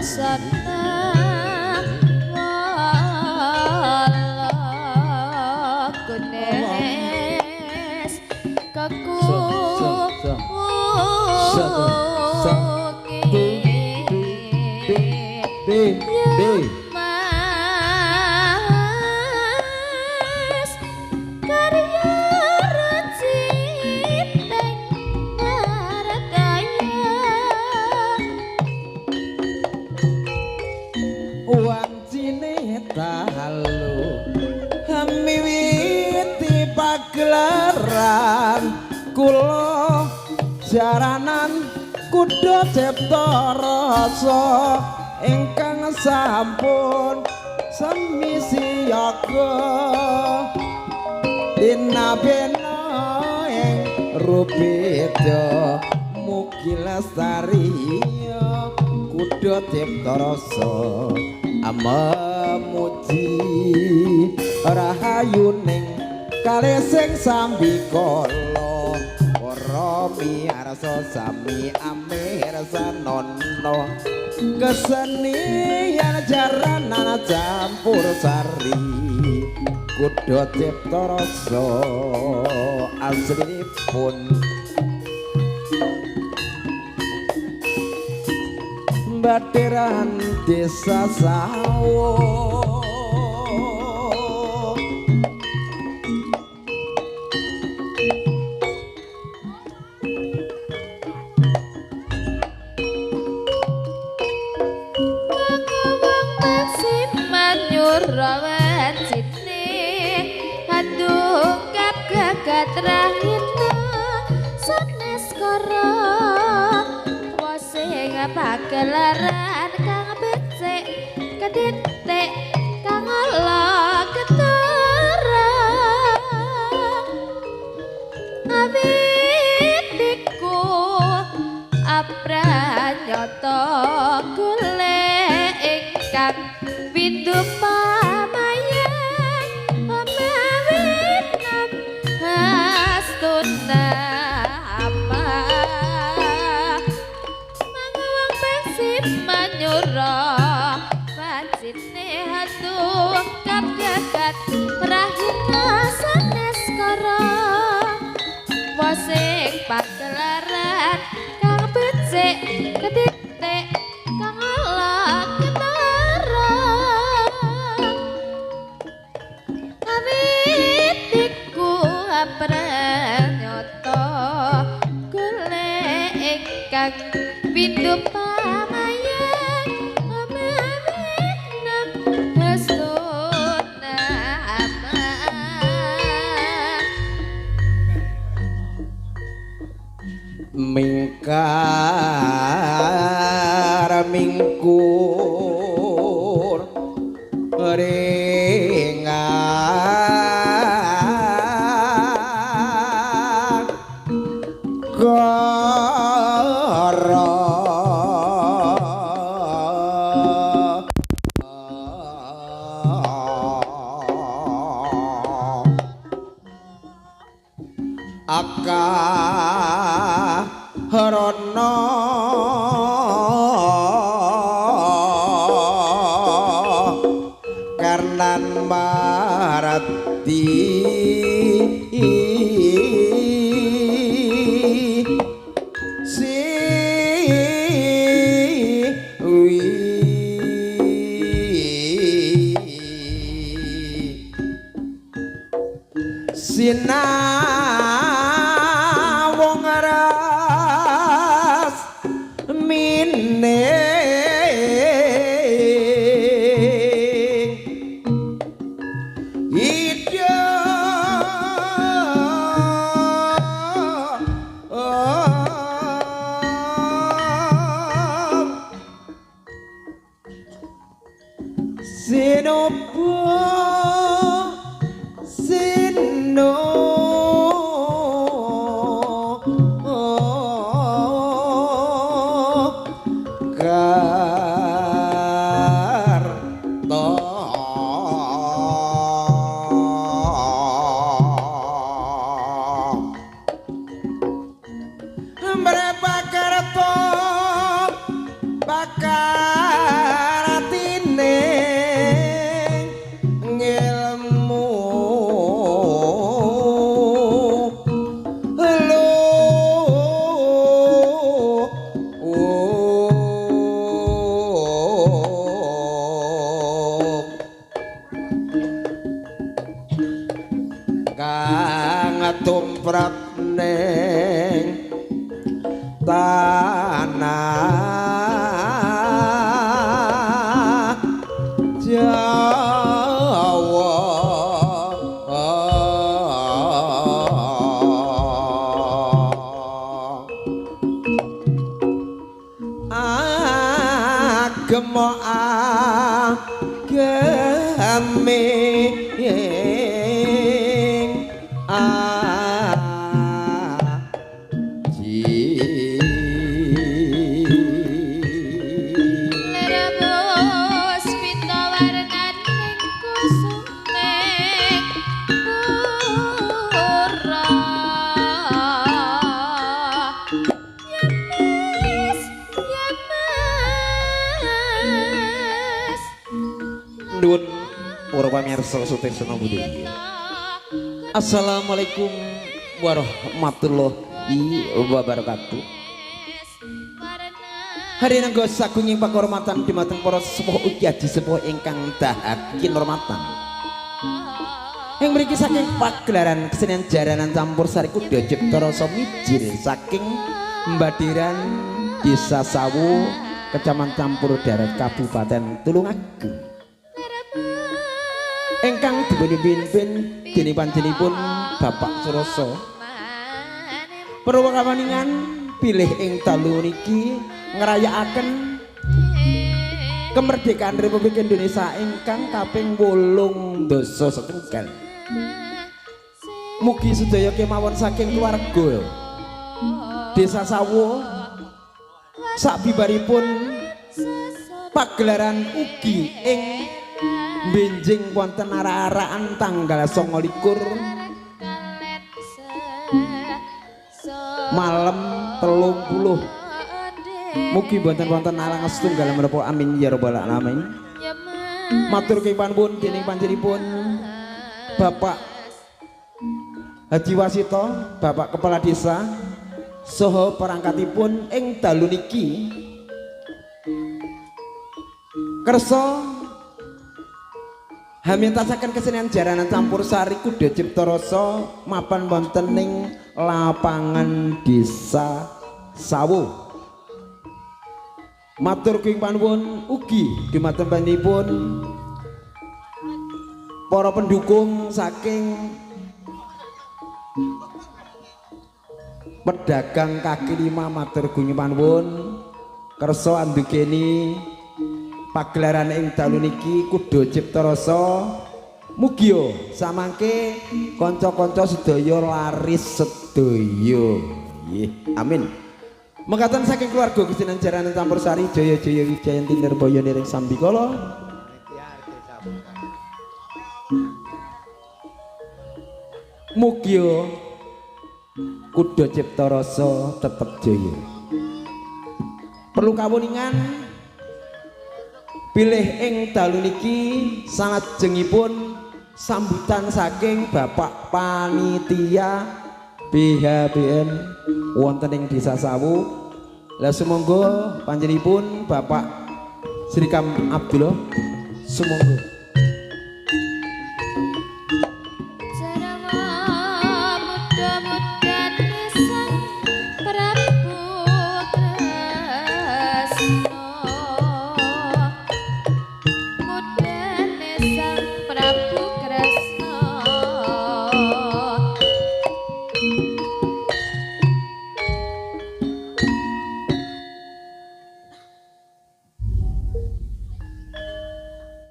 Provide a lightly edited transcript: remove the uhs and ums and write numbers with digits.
Busana wala kunes kaku B B Mas karya reciting maradaya wancine dalu miwiti pagelaran kula jaranan kuda cipta rasa ingkang sampun sami siyaga tinabena ing rupeda mugi lestari kuda cipta rasa amemuji rahayuning kalih sing sambikala para miyarsa sami amirsanana kesenian jaranan campur sari kuda cipta rasa aslinipun Bateran desa Sawo. Wong taksi manyura wajine andungkap gagat rahina sanes kara wasing pagelaran kang becik ketitik kang ala ketara awit iku apranyata golek ingkang windu pamayan pamawit nam hastuna ama mangwang pesi manyura wajine hatu kap gagat rahina sanes kara wasing pagelaran kang becik ketitik kang ala ketara awit iku apranyata golek ingkang windu pamayan pamawit nam hastuna ama. Mingkar mingkur ringan kara akahrana karnan marati siwi sinawung ras mining ida Tanah Jawa. Agama agame aji. Rebus pita warnaning kusuming pura. Ya Mas, ya Mas. Nuwun para pamirsa Sutresna Budaya. Assalamualaikum warahmatullahi wabarakatuh. Hari nanggo sagunging pakurmatan dumateng para sepuh ugi aji sepuh ingkang dahar kinurmatan. Ing mriki saking pagelaran kesenian jaranan campur sari kuda cipta rasa mijil saking Mbadiran Desa Sawu, Kecamatan Campur Darat, Kabupaten Tulungagung. Ingkang dipunpimpin dening panjenenganipun Bapak Suroso. Perwakawaningan pilih ing dalu niki ngrayakaken kemerdekaan Republik Indonesia ingkang kaping 83. Mugi sedaya kemawon saking keluarga Desa Sawo sabibaripun pagelaran ugi ing benjing wonten arak-arakan tanggal 29 malam 30. Mugi boten wonten alang setunggal menapa, amin ya rabbal alamin. Matur panuwun dening panjenenganipun Bapak Haji Wasito, Bapak Kepala Desa saha perangkatipun ing dalu niki kersa hamentasaken kesenian jaranan campur sari kuda cipta rasa mapan wonten ing lapangan Desa Sawo. Matur kuing panuwun ugi dumateng panjenenganipun para pendukung saking pedagang kaki lima, matur kuing panuwun kersa andugeni pagelaran ing dalu niki kuda cipta rasa. Mugia samangke kanca-kanca sedaya laris sedaya. Nggih, amin. Mekaten saking keluarga kesenian jaranan campur sari Jaya Jaya Wijayanti Nirbaya niring sambikala. Mugia kuda cipta rasa tetep jaya. Perlu kawuningan pilih ing dalu niki salajengipun sambutan saking Bapak Panitia BHBN wonten ing Desa Sawu. Lah sumangga panjenenganipun Bapak Srikam Abdullah sumangga.